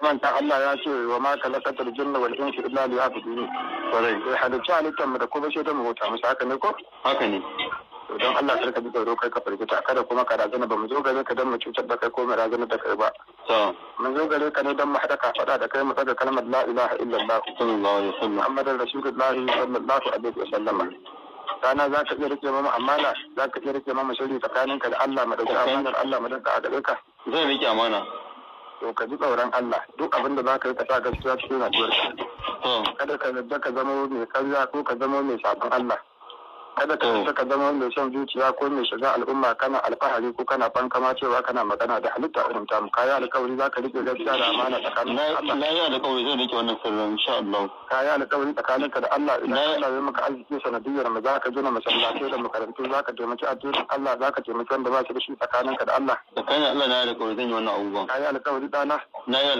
Manta Allah ya ce wa ma khalaqatul jinna wal insa illa liya'budun. Kwarai. Bai halicci halittar mu da kuma sai da mu bauta musu, haka ne ko? Haka ne. To don Allah kar ka ji tsoro, kai ka firgita, kada kuma ka razana. Ba mu zo gare ka don mu cutar da kai ko mu razana da kai ba. To. Mun zo gare ka ne don mu haɗa kafaɗa da kai, mu ɗaga kalmar la ilaha illallah Sallallahu alaihi wasallam. Muhammadar Rasulullahi sallallahu alaihi wasallam. Rana za ka iya rike mamu amana, za ka iya rike mamu sirri tsakaninka da Allah, mu ɗauki amanar Allah mu danka a gare ka? Zan rike amana. To ka ji tsoron Allah, duk abin da za ka yi ka sa gaskiya cikin rayuwarka. To. Kada ka yarda ka zama mai karya ko ka zama mai sabon Allah. Kada ka yarda ka zama mai son zuciya ko mai shiga al'umma kana alfahari ko kana fankama cewa kana magana da halitta irin tamu. Ka yi alkawari za ka rike gaskiya da amana tsakanin Na Allah? Na yi alƙawari zan rike wannan sirrin insha Allah. Ka yi alkawari tsakaninka da Allah, idan Allah ya maka arziki sanadiyyar mu, za ka gina masallatai da makarantu, za ka taimaki addinin Allah, za ka taimaki wanda ba shi da shi, tsakaninka da Allah? Tsakanin Allah na yi alƙawari zan yi wannan abubuwan. Ka yi alkawari, ɗana? Na yi.